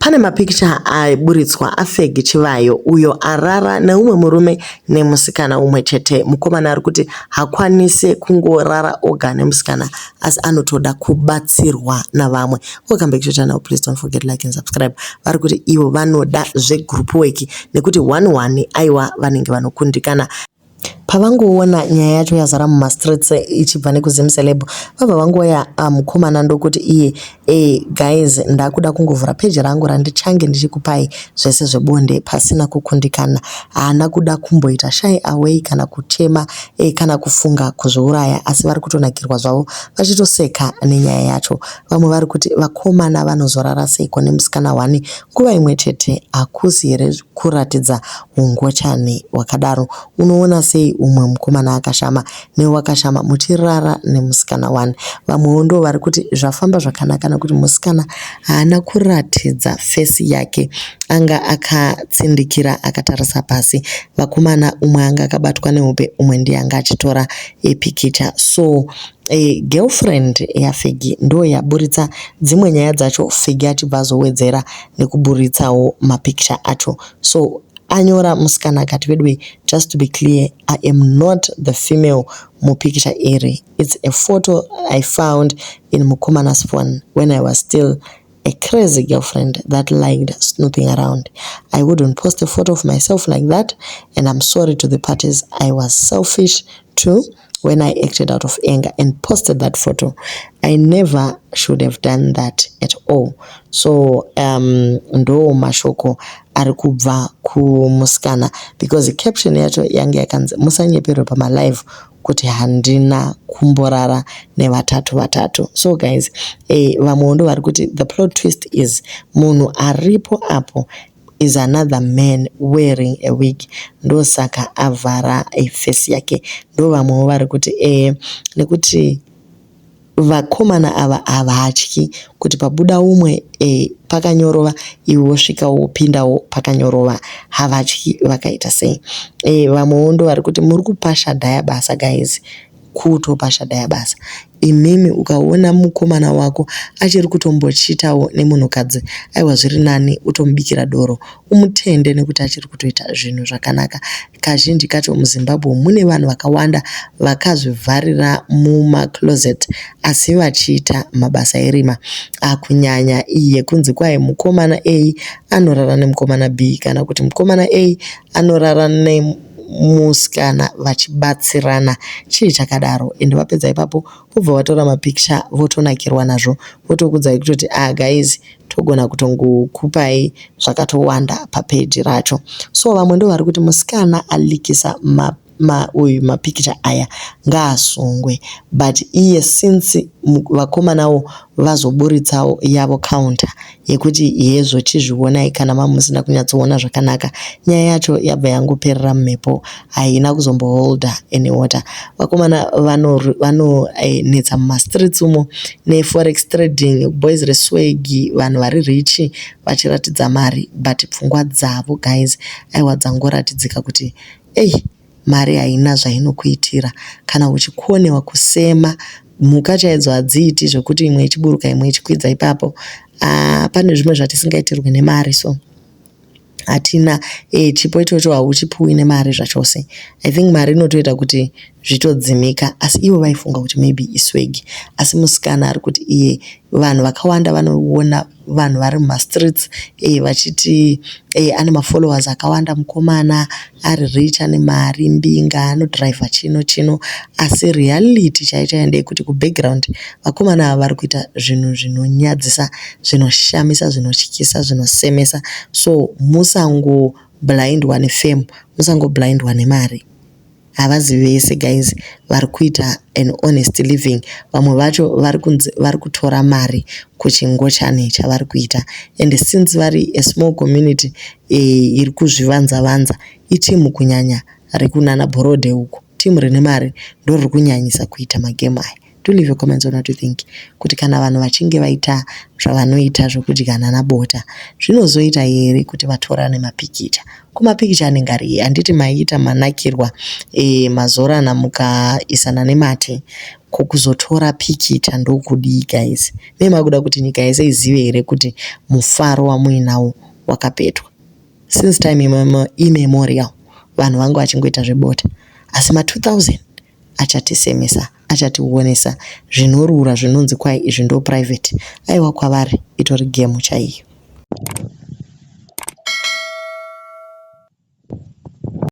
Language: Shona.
Pane mapikicha aburitswa aFeggy Chivayo uyo arara neumwe murume nemusikana umwe chete. Mukomana ari kuti haakwanise kungorara oga nemusikana asi anotoda kubatsirwa navamwe. Welcome back to the channel. Please don't forget to like and subscribe. Vari kuti ivo vanoda zvegroup work nekuti one one aiwa vanenge vanokundikana. Pavangoona nyaya yacho yazara mumastreets ichibva nekuZim Celeb, vabva vangoya mukomana ndokuti iye guys, ndakuda kungovhura peji rangu randichange ndichikupai zvese zvebonde pasina kukundikana. Haana kuda kumboita shy away kana kuchema kana kufunga kuzviuraya, asi vari kutonakirwa zvavo vachitoseka nenyaya yacho. Vamwe vari kuti vakomana vanozorara seiko nemusikana one nguva imwe chete? Hakusi here kuratidza ungochani hwakadaro? Unoona sei umwe mukomana akashama newakashama muchirara nemusikana one? Vamwewo ndo vari kuti zvafamba zvakanaka nekuti musikana haana kuratidza face yake, anga akatsindikira akatarisa pasi. Vakomana umwe anga akabatwa nehope, umwe ndiye anga achitora pikicha. So girlfriend yaFeggy ndo yaburitsa dzimwe nyaya dzacho, Feggy achibva azowedzera nekuburitsawo mapikicha acho. So anyora musikana akati, "Vedwe, just to be clear, I am not the female mupikicha iri. It's a photo I found in mukomana's phone when I was still a crazy girlfriend that liked snooping around. I wouldn't post a photo of myself like that, and I'm sorry to the parties. I was selfish too when I acted out of anger and posted that photo. I never should have done that at all." So ndo mashoko ari kubva kumusikana, because caption yacho yange yakanzi, "Musanyeperwe pamalive kuti handina kumborara nevatatu vatatu." So guys, vamwewo ndo vari kuti the plot twist is munhu aripo apo is another man wearing a wig, ndosaka avhara face yake. Ndo vamwewo vari kuti nekuti vakomana ava havatyi kuti pabuda umwe pakanyorova, iwe wosvika wopindawo pakanyorova, havatyi vakaita sei. Vamwewo ndo vari kuti muri kupa Shadhaya basa guys, kutopa Shadhaya basa imimi. Ukaona mukomana wako achiri kutombochitawo nemunhukadzi, aiwa, zviri nani utomubikira doro umutende nekuti achiri kutoita zvinhu zvakanaka. Kazhinji kacho muZimbabwe mune vanhu vakawanda vakazvivharira mumacloset asi vachiita mabasa erima, kunyanya iyi yekunzi kwai mukomana A anorara nemukomana B kana kuti mukomana A anorara nemusikana vachibatsirana. Chii chakadaro? Ende vapedza ipapo vobva vatora mapikicha votonakirwa nazvo, votokuudzai kutoti, "Ah guys, togona kutongokupai zvakatowanda papeji racho." So vamwe ndo vari kuti musikana aleakisa uyu mapikicha aya ngaasungwe, but iye since vakomanawo vazoburitsawo yavo counter yekuti hezvo, chizvionai kana mamusina kunyatsoona zvakanaka, nyaya yacho yabva yangoperera mumhepo, haina kuzomboholda any water. Vakomana vanonetsa mumastreets umo neforex trading, boys reswag, vanhu vari rich vachiratidza mari, but pfungwa dzavo guys, aiwa, dzangoratidzika kuti ei, mari haina zvainokuitira kana uchikonewa kusema. Mhuka chaidzo hadziiti zvekuti imwe ichiburuka, imwe ichikwidza ipapo. Pane zvimwe zvatisingaitirwi nemari, so hatina chipo ichocho, hauchipuwi nemari zvachose. I think mari inotoita kuti zvitodzimika, asi ivo vaifunga kuti maybe iswag. Asi musikana ari kuti iye vanhu vakawanda vanoona vanhu vari mumastreets vachiti ane mafollowers akawanda, mukomana ari rich, ane mari, mbinga, anodhiraivha chino chino, asi reality chaiyo chaiyo ndeyekuti kubackground vakomana ava vari kuita zvinhu zvinonyadzisa, zvinoshamisa, zvinotyisa, zvinosemesa. So musangoblindwa nefame, musangoblindwa nemari. Havazi vese guys vari kuita an honest living. Vamwe vacho vari kunzi vari kutora mari kuchingochani chavari kuita, and since vari a small community iri kuzvivanza vanza, itimu kunyanya rekunana Borrowdale uko, timu rine mari ndo riri kunyanyisa kuita magemu aya. Do leave your comments on what you think, kuti kana vanhu vachinge vaita zvavanoita zvekudyanana bota, zvinozoita here kuti vatorane mapikicha? Kumapikicha anenge ari, handiti maiita manakirwa, mazorana mukaisana nemate? Ko kuzotora pikicha ndokudii guys? Me makuda kuti nyika yese izive here kuti mufaro wamuinawo wakapetwa? Since time immemorial vanhu vanga vachingoita zvebota asi ma2000 achatisemesa, achationesa zvinorura zvinonzi kwai izvi ndo private. Aiwa kwavari itori game chaiyo.